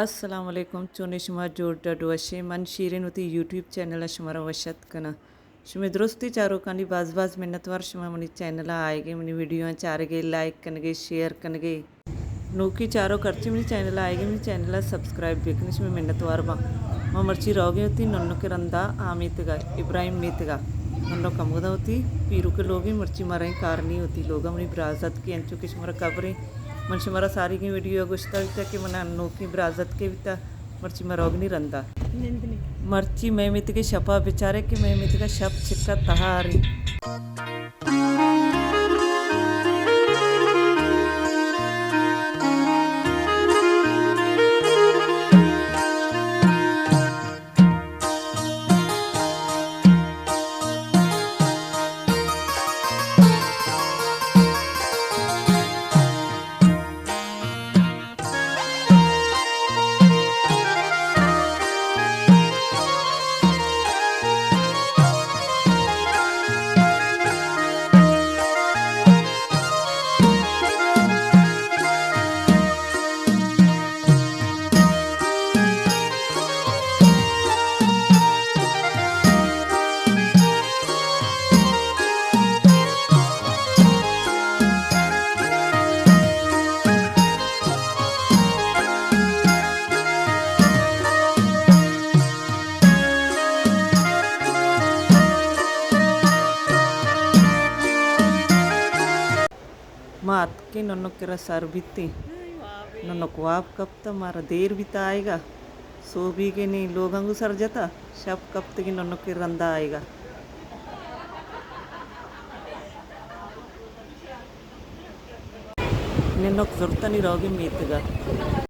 السلام علیکم، چونے شما؟ جوڑ ڈڈ وشے؟ من شیرین وتی یوٹیوب چینل ءَ شمارا وش اتک کناں۔ شمے درستی چاروکانی باز باز منتوار، شما منی چینل ءَ آئیگے، منی ویڈیو آں چارگے، لائک کنگے، شیئر کنگے۔ نوکی چاروک ہرچی منی چینل ءَ آئیگے، منی چینل ءَ سبسکرائب بکنے، شمے منتوار باں۔ ما مرچی روگے وتی ننک رندا آ میتگا، ابراہیم میتگا۔ ننک ہمودا وتی پیروک لوگے، مرچی مریں کارنی وتی لوگا، منی برازتکے انچو کہ شمارا خبریں۔ من شمارا ساریگیں ویڈیو گوشتا بیتا کہ منا نوکیں برازتکے بیتا، مرچی ما روگنی رندا۔ مرچی مئے میتگے شپا بچارے کہ مئے میتگا شپ چکا تہاری۔ ما اتکیں ننک کرا سر بیتیں۔ ننک واب کپتہ، مارا دیر بیتہ آئیگا۔ سوبیگے نی لوگاں گوں سر جتہ، شپ کپتگی ننک رندا آئیگا۔ ننک زرتنی روگی میتگا۔